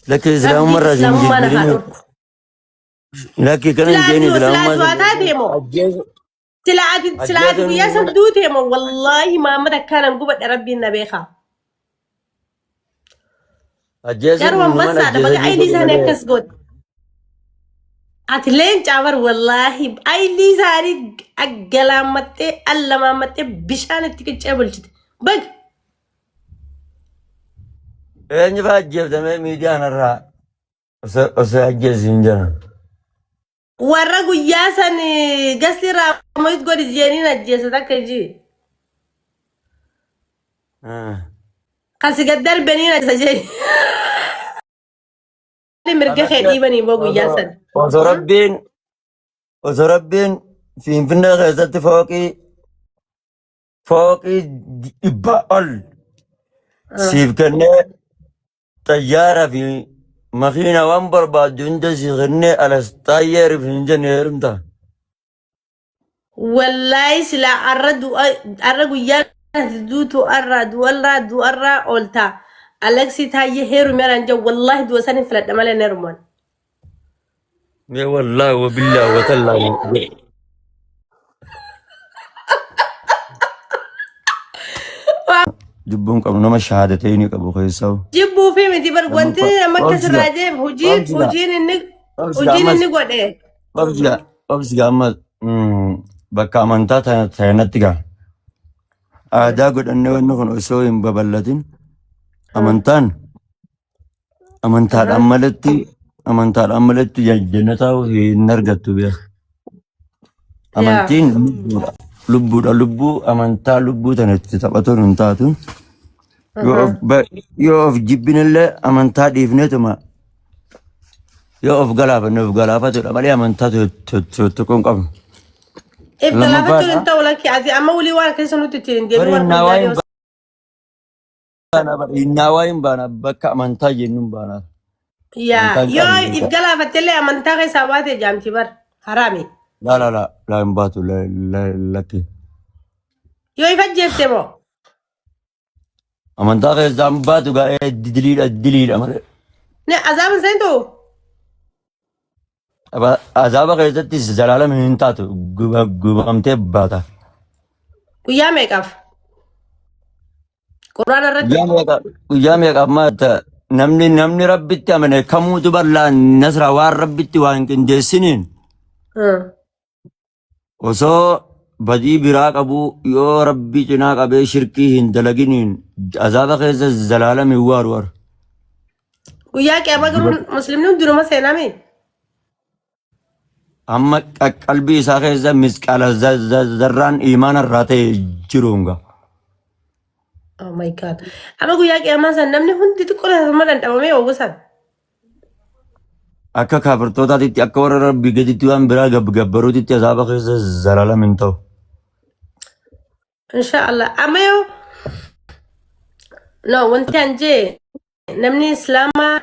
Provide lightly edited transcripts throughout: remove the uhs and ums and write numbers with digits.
Lakki Rabbiin islaamummaa irraa sin islaamummaa na haa jijjiirin. dhorku. Lakki kana hin Silaa jeeni ati silaa islaamummaa du'aa taatee moo? Ajjeesu. Silaa ati guyyaa san duutee moo? Wallaahi Mahammad akkaanan gubadha rabbiin na beekaa. Ajjeesuun Garuu numan ambassaadha baga ajjeesanii ayilii godhu isaanii malee. akkas goote. Ati leencaa bar wallaahi ayilii isaanii aggalaammattee allamaammattee bishaan itti qiccee bulchite. Baga Eenyu fa'aa ajjeeftamee miidiyaan irraa osoo ajjeesiin jiran. Warra guyyaa san gasti irraa mo'it godhi jeeniin ajjeessa takka jii. Kan si gad darbaniin ajjeessa jeeni. Mirga kee dhiibanii boo guyyaa san. Osoo rabbiin Finfinnee keessatti fooqii 100 ol siif kennee xayyaara fi makiina waan barbaaddu hunda si kennee alas xaayyee riif hin jenne heerumta. Wallaahi silaa arra du'a arra guyyaa ati duutu arra du'arraa du'arraa oolta. Aleksii Taayyee heerumi araan jedhu wallaahi du'a san hin filadha malee hin heeruman. Mee wallaahi wa billaahi wa tallaahi. Jibbuun qabu nama shahaadatee ni qabu keessaa. Jibbuu fi miti bar wanti nama akkas irraa jeef hojii Obsiga. hojiin inni Obsiga hojiin ammas. inni godhe. Obsiga obsiga ammas bakka amantaa tanatti gaa. Aadaa godhannee wanni kun osoo hin babal'atin amantaan amantaadhaan malatti jannataa hin argattu beeka. Amantiin lubbuudha. Lubbuudha lubbuu amantaa lubbuu tana itti taphatuun hin taatu. Yoo of jibbinillee amantaa dhiifneetuma yoo of galaafanne of galaafatudha malee amantaa tokko hin qabnu. If galaafachuun hin ta'u lakki ati amma wulii waan keessa nutti ittiin hin deebiin waan Innaa kun waa yaadee hin baana innaa waa hin baana bakka amantaa jennu hin baana. Yaa Amantaan yoo qabnu if galaafattellee amantaa keessaa baate jaamti bar haraami. La la la la hin baatu lakki. Yoo if ajjeefte moo? Amantaa keessaa hin baatu gaa'ee diliidha diliidha malee. Ne azaaba hin seentu? Azaaba keessatti zalaalama hin taatu gubamtee baata. Guyyaa meeqaaf? Quraana irratti. Guyyaa meeqaaf maata namni rabbitti amane kamuutu bal'aa nasra waan rabbitti waan hin qindeessiniin osoo badii biraa qabu yoo rabbi cinaa qabee shirkii hin dalaginiin azaaba keessa zalaalama hin waaru warra. Guyyaa qiyaamaa garuu muslimni hundinuma seenaami. Amma qalbii isaa keessa misqaala zarraan imaana irraa ta'e jiruun gaa. Oh my God. Amma guyyaa qiyaamaa san namni hundi xiqqoo tasuma dhandhamamee ogu san. Akka kaafirtootaatitti akka warra rabbii gaditti waan biraa gabbaruutitti azaaba keessa zalaalam hin ta'u. Insha Allah. Amma yoo no wanti an jee namni islaamaa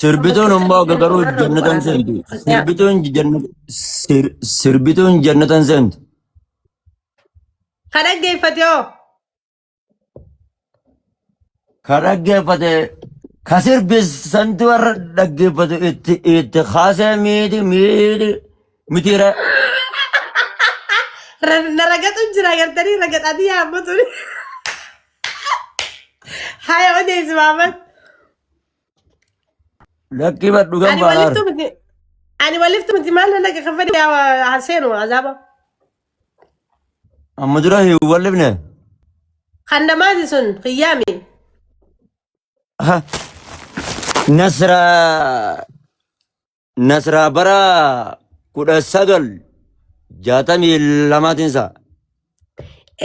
Sirbituun immoo garuu jannatan seentu. Sirbituun jannata sirbituun jannatan seentu. Kan dhaggeeffate hoo? Ka dhaggeeffate ka sirbisantu warra dhaggeeffatu itti kaasee miiti miiti mitiira. Na ragatu jira gartanii ragaxatii yaammatu. Haya odeessi Maamad. Lakkii badhu gan Ani baanaar. waliftu miti. Ani waliftu miti maal na dhaqa kan fedhe haa seenu azaaba. Amma dura hin wallifne. Kan namaati sun qiyyaami. Ha. Nasra Nasraa bara 1962n isaa.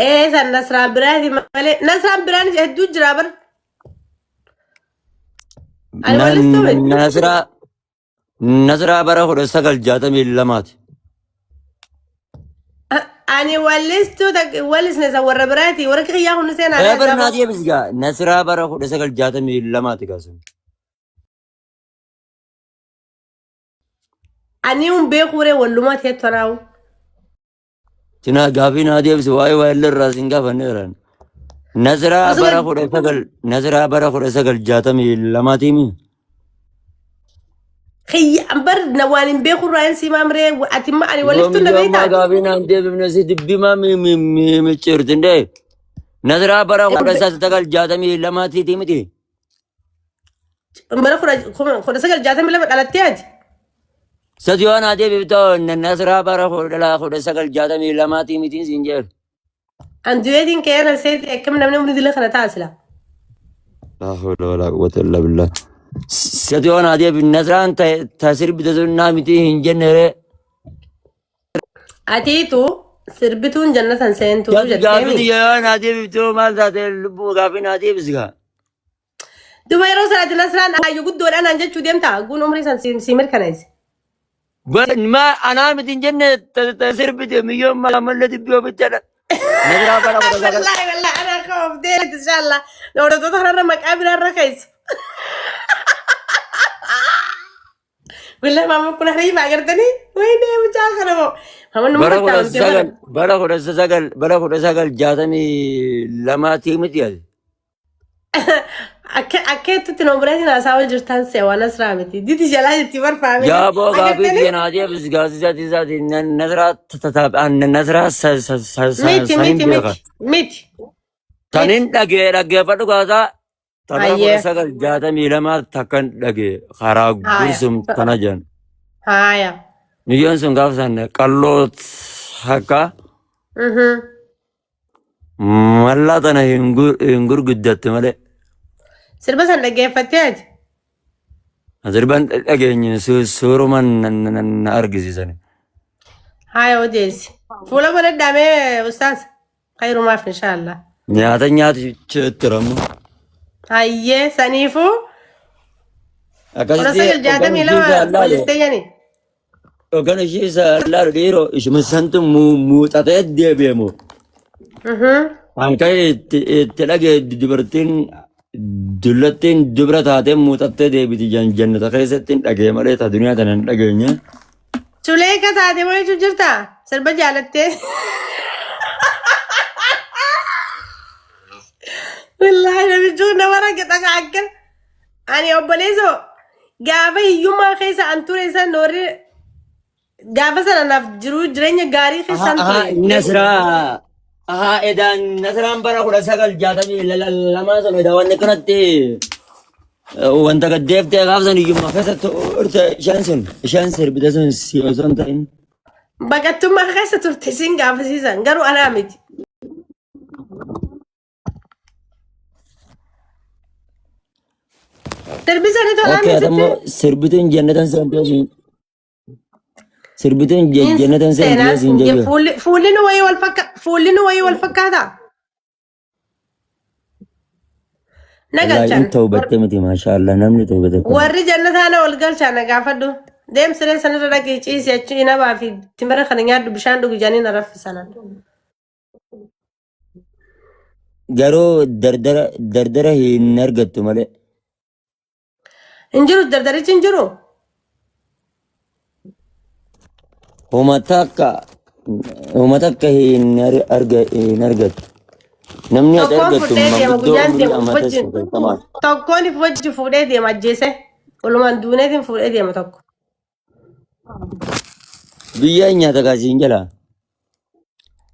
Ee san Nasraa biraati malee Nasraan biraan hedduu jira bar. Ani waliftu miti. Nasraa bara 1962ti. Ani wallistuu wallisne san warra biraati warra kiyyaa kun seenaa. Ee bara naa deebis gaa Nasraa bara 1962ti gaa sun. Ani hun beeku ree wallumaa ta'e tonaawu. Cinaa gaafii naa deebisi waa'ee waa'ee irraa sin gaafanneeraan. Nasraa Kudha bara sagal 19 Nasraa bara 1962tiimi. Kiyya bar na waan hin beeku irraa hin simaa miree ati ma ani waliftuu na Yoom beektaa? gaafii naan deebifne si dubbimaa micciirtin dee. Nasraa bara 1962tiiti miti. Bara 1962 dhalattee ati? Sadi waan haa deebiftu Nasraa bara 1962 miti siin jedhu. An du'eetiin ka'ee na seeti akkam namni umrii dila kana ta'a sila. Laa hawla walaa quwwata illaa billah. Sadi waan haa deebiftu Nasraan ta sirbite sun naa miti hin jenne ree. Atiitu sirbituun jannatan seentuu Gaafii jetteemi. tiyya waan haa deebiftu maal taate lubbuu gaafii naa deebisgaa. Duba yeroo sanatti Nasraan ayyu guddoodhaan naan jechuu deemta guun umrii san si mirkaneesse. Ma anaa miti hin jenne ta sirbite miyyoon mallee dubbii ofitti jedha. Nasraa bara 19. Wallaahi wallaahi ana akka of deemti inshallah. Hordoftoota kanarra maqaa biraarra keessa. Wallaahi maama kun hariifa agartanii? Wayne mucaa kana moo. Maama nama Bara kudha fattaamte bara. sagal bara 19 bara 1962 miti ati. Akka akka itti nomboleetiin haasawaa jirtan see waan asirraa miti. Diti jalaa jetti barfaame. Yaaboo gaafii Agartanii? tiyya naa deebis gaazexaa isaati Nasraa Nasraa Miti sanin miti beeka. miti miti. Tanin dhagee dhaggeeffadhu gaasaa ta bara kudha Hayyee. sagal jaatamii lama takkan dhagee karaa Haaya. gursum tana jedhan. Haaya. Miyyoon sun gaafa san qalloo takka mallaa tana hin gurguddatte malee. Sirba san dhaggeeffattee ati? Sirban dhageenye suuruman na argisiisan. Haaya odeessi. Fuula banadhaa mee ustaaz. Khayrumaaf inshaallah. Nyaata nyaatu Hayyee saniifuu kudha Akkasitti sagal jaatamii hoggan lama ishii laalu walitti jani. hoggan ishii isa laalu dhiiroo ishuma santu muuxatee deebi'emu. Kan itti dhagee dubartiin dullattiin dubra taatee muuxattee deebiti jannata keessatti hin dhagee malee ta duniyaa tana hin dhageenye. Suleeka taate moo jechuun jirta? Sirba jaalattee. Wallaahi namichi kun nama rakkata akka. Ani obboleessoo gaafa hiyyummaa keessa an ture san warri gaafa sana naaf jiruu jireenya gaarii keessa an ture. Nasraa ahaa edaan Nasraan bara 1962 sana edaa wanni kanatti wanta gaddeeftee gaafa san hiyyummaa keessatti turte isheen sun isheen sirbite sun si osoo hin ta'in. Baqattummaa keessa turte siin gaafasiisan garuu anaa miti. Sirbi sani tolaa Okay, miti. atammoo sirbituun jannatan seentee siin sirbituun jannatan seentee siin jedhu. Fuulli nu wayii wal fakka fuulli nu wayii wal fakkaataa? Na Wallaahi galchan. in tawbatte miti maashaallah namni tawbate kun. Warri jannataa na ol galchaa na gaafadhu. Deemsiree sanirra dhaqii ciisi achi inabaa fi timira kana nyaadhu bishaan dhugi jedhanii na raffisanan. Garuu dardara dardara hin argattu malee. Hin jiru dardarichi hin jiru. Homa takka homa takka hin hin argattu. Namni ati Tokkoon argattu fudhee deema manguddoo guyyaan umrii deemu amata wajjin. 50. Tokkoon if wajji fuudhee deema ajjeese. Walumaan duuneetiin fuudhee deema tokko. Biyya nyaata kaasiin jala.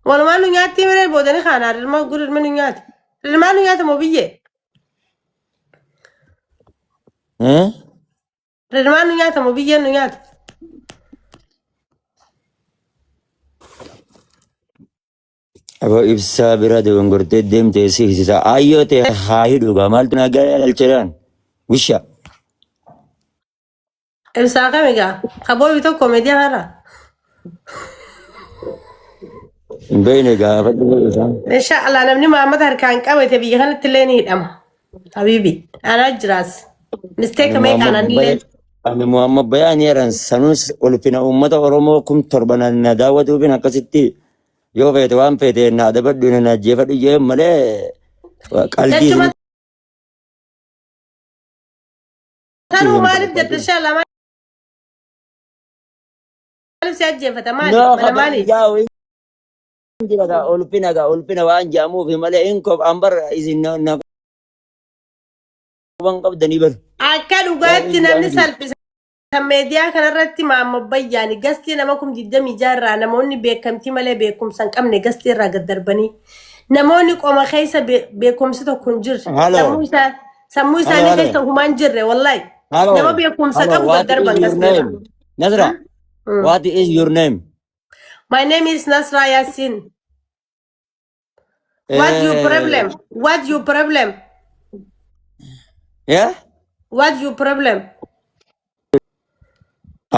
Walumaan nu nyaatti miree boodanii kaanaa rirma rirma nu nyaati. Rirmaa nu nyaata moo biyyee? Eh? Rirmaan nu nyaata moo biyyeen nu nyaata? Aboo ibsaa bira dogongortee deemtee si hisisa. Ayyoo ta'e haa hidhu gaa maaltu na galchedhaan. Wisha. Ibsaa kami gaa? Kabooyi tokko miidiyaa har'a. Hin beekne gaafadhu isaan. Insha Allah namni Muhammad harkaan qabate biyya kanatti illee ni hidhama. Habibi, anaa jiraas. Mistake Ani meeqaan Muhammad anillee. Ani Muhammad Bayaan jedhan sanuus ulfina uummata Oromoo 7,000 na daawwatuufin akkasitti yoo feete waan feete na adabadhu na ajjeefadhu jee malee qalbii Jechuma isinitti tanuu hin maaliif jette barbaadin. insha Allah maaliif si ajjeefata maali? No Mana maaliif? kabajaa. Jira gaa ulfina gaa ulfina waan jedhamuufi malee hin kof ambar isin na quban qabdanii bar. Akka dhugaatti namni salphisa meediyaa kanarratti maammoo bayyaani gastii nama 26,000 irraa namoonni beekamtii malee beekumsa hin qabne gastii irraa gad darbanii namoonni qoma keessa beekumsi tokko hin jirre Hello. sammuu isaa sammuu Hello, isaanii hello. keessa humaan jirre wallahi Hello. nama beekumsa Hello. qabu gad What is darban your gastii irraa. name? Nasra. What is your name? My name is Nasra Yasin. What your problem? What your problem? Yeah? What your problem?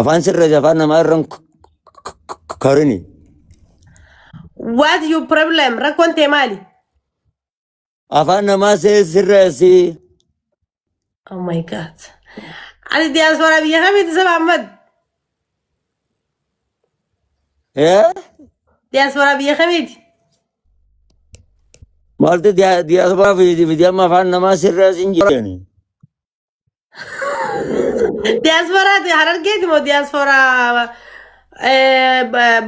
Afaan sirreessi, afaan namaa irraan karini. What your problem? Rakkoon tee maali? Afaan namaa sirreessi. Oh my God. Ati diyaaspoora biyya kamiiti saba Ahmad? Yeah? Diyaaspoora biyya kamiiti? Maaltu diyaaspoora fi amma afaan namaa sirreessi hin jedhani. Diyaaspoora Harargeeti moo diyaaspoora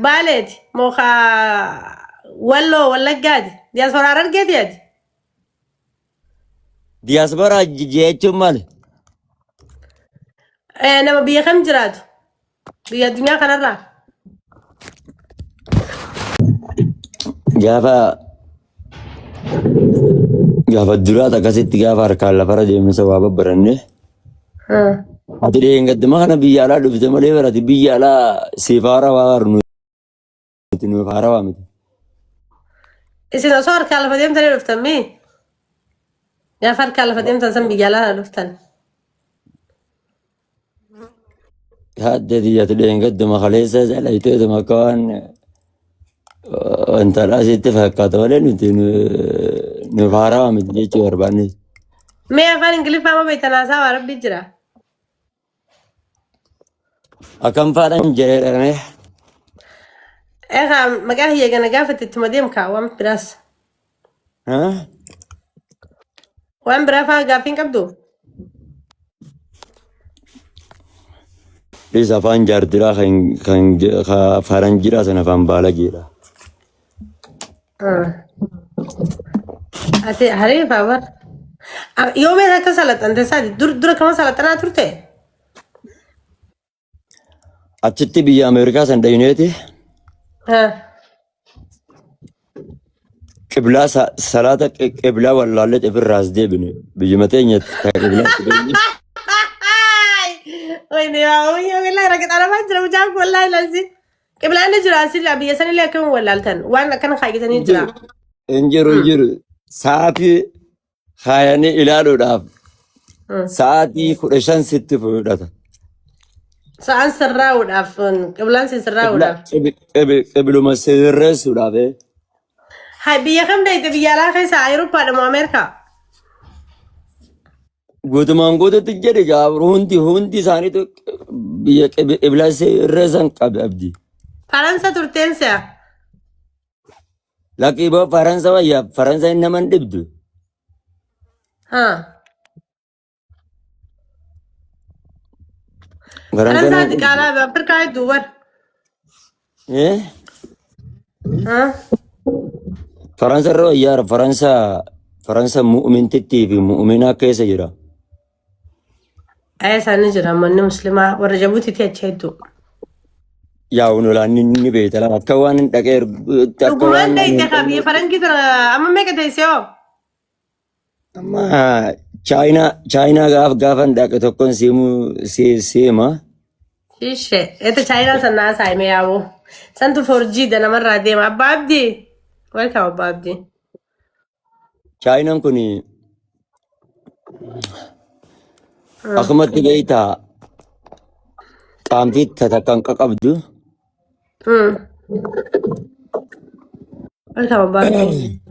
Baaleeti moo Walloo Wallaggaati? Diyaaspoora Harargeeti ati? Diyaaspoora jechuun maali? Nama biyya kam jiraatu? Biyya addunyaa kanarraa? Gaafa duraat akkasitti gaafa harkaan lafarra deemnisa waa babbaranne. Ati dheengadduma kana biyya alaa dhufte malee barati biyya alaa siif haarawaa nuti nuuf haarawaa miti. Isin osoo harkaan lafa deemtanii dhuftan mii? Gaafa harkaan lafa deemtan san biyya alaa dhuftan. Hadda tiyyatu dheengadduma kaleessa dhalayteetuma akka waan wanta alaa sitti fakkaata malee nuti nuuf haarawaa miti jechuu barbaanne. Mee afaan Ingiliffaa ma beektan haasaa waa rabbii jira. Akkam faadhan jedhee. Egaa maqaa kiyya gana gaafate ittuma deemka waan biraas. Waan biraa fa'aa gaaffii hin qabdu? Dhiis, afaan jaartiraa kan faranjiidhaa sana afaan baalageedha. Ati hariifaa bar. Yoo mee akka salaxante saati dura kama salaxanaa turte? Achitti biyya Ameerikaa san dhayineeti qiblaa salaata qiblaa wallaallee ofirraas deebine biyyuma teenya ta qiblaa itti deebine. Wayne yaa wayne wallahi raga jira mucaan kun wallahi lansi. Qiblaan ni jira asirra biyya sanillee akkam wallaaltan waan akkana kaayyatanii jira. Hin jiru, hin jiru. Sa'aatii kaayanii ilaaluudhaaf sa'aatii 15 sitti fudhata. Sa'aan sirraa'uudhaaf, qiblaan si sirraa'uudhaaf. Qibluma sirreessuudhaaf. Hai, biyya kam deeyte biyya alaa keessa, Awurooppaadha moo Ameerikaa? Guutumaan guututti jedhi gaafur hundi isaaniitu biyya qiblaa sirreessan qabe abdi. Faransa turteen si'a. Lakkii boo, Faransa wayya, Faransa hin naman dhibdu. Haa. Faransa Faransaa naman dhibdu. diqaalaa Afrikaa hedduu bar. Eh? Haa. Faransa irra wayyaara. Faransa mu'mintittii fi mu'minaa keessa jira. Ayya, isaanii jira manni muslimaa warra Jabuutiitti achi hedduu. Yaa nolaan ni beekta lama akka waan hin dhaqee akka Dhugumaan waan deeyte kaa biyya farankii tana amma meeqa teessee hoo? Amma Chaayinaa gaafan dhaqe tokkoon siimuu seema. Ishee eta Chaayinaa san naa saayime yaaboo. Santu forjii da namarraa deema. Abbaa Abdii. Welcome, Abbaa Abdii. Chaayinaan kun akkumatti beektaa qaamtii takka hin qaqabdu. Welcome, Abbaa Abdii.